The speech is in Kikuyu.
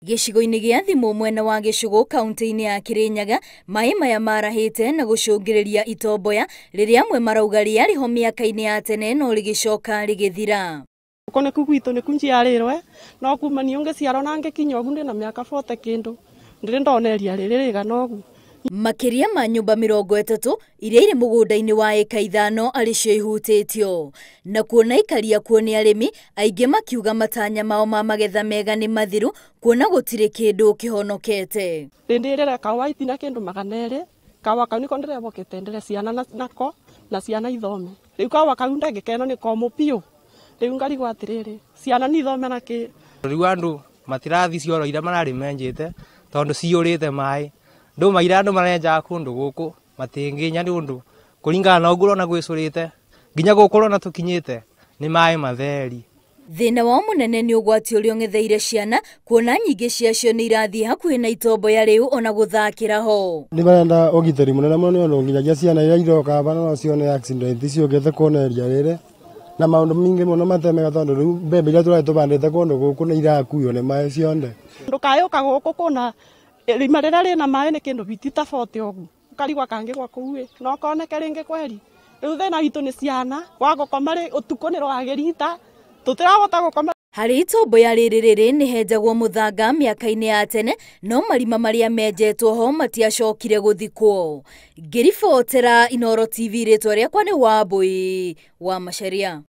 Gĩcigo-inĩ gĩa Thimũ mwena wa Gĩcũgũ kaunti-inĩ ya Kĩrĩnyaga, maĩ maya marahĩte na gũcũngĩrĩria itomboya rĩrĩa amwe marauga rĩarĩ ho mĩaka-inĩ ya tene no rĩgĩcoka rĩgĩthira. Gũkũ nĩku gwitũ nĩku njiarĩrwe no kuma niĩ ngĩciarwo na ngĩkinya ũguo ndĩna mĩaka 40 kĩndũ ndĩrĩ ndona iria rĩrĩ rĩigana ũguo. Makĩria ma nyũmba 30 iria irĩ mũgũnda-inĩ wa ĩka 5 arĩ cio ihutĩtio. Na kuona aikari akuo nĩ arĩmi aingĩ makiuga matanya mao ma magetha mega nĩ mathiru kuona gũtirĩ kĩndũ kĩhonokete. Ndĩndĩrĩre kawa itina kĩndũ 200 kawa kau nĩko ndĩrebokete ndĩre ciana nako na ciana ithome. Rĩu kawa kau ndagĩka ĩno nĩ komũ biũ. Rĩu ngarigwo atĩrĩrĩ ciana nĩ ithome na kĩ. Rĩu andũ matirathi cioro iria mararĩ menjete tondũ ciyũrĩte maĩ. Ndũma iria andũ marenjaga kũndũ gũkũ matingĩnya nĩ ũndũ kũringana na ũguo ũrona gwĩcũrĩte nginya gũkũ ũrona tũkinyĩte nĩ maĩ matheri. Thĩna wao mũnene nĩ ũgwati ũrĩa ũng'etheire ciana kuona nyingĩ ciacio nĩ irathiĩ hakuhĩ na itomboya rĩu ona gũthakĩra ho. Nĩ marenda ũgitĩri mũnene mũno nĩ ũndũ nginyagia ciana iria iroka bana no cione accident ciũkĩte kuona iria rĩrĩ na maũndũ maingĩ mũno matemega tondũ rĩu mbembe iria tũrarĩ tũbandĩte kũndũ gũkũ nĩ irakuo nĩ maĩ cionde. Ndũkayũka gũkũ kũna irima rĩrĩa rĩna maĩ nĩ kĩndũ biti ta 40 ũguo ũkarigwo kangĩgwa kũu ĩ no koneke rĩngĩ kweri. Rĩu thĩna witũ nĩ ciana wa gũkoma rĩ ũtukũ nĩ rwagĩrita tũtirahota gũkoma. Harĩ itomboya rĩrĩ rĩrĩ nĩ henjagwo mũthanga mĩaka-inĩ ya tene no marima marĩa menjetwo ho matiacokire gũthikwo. Ngĩribotera Inooro TV rĩtwa rĩakwa nĩ Wambui wa Macharia.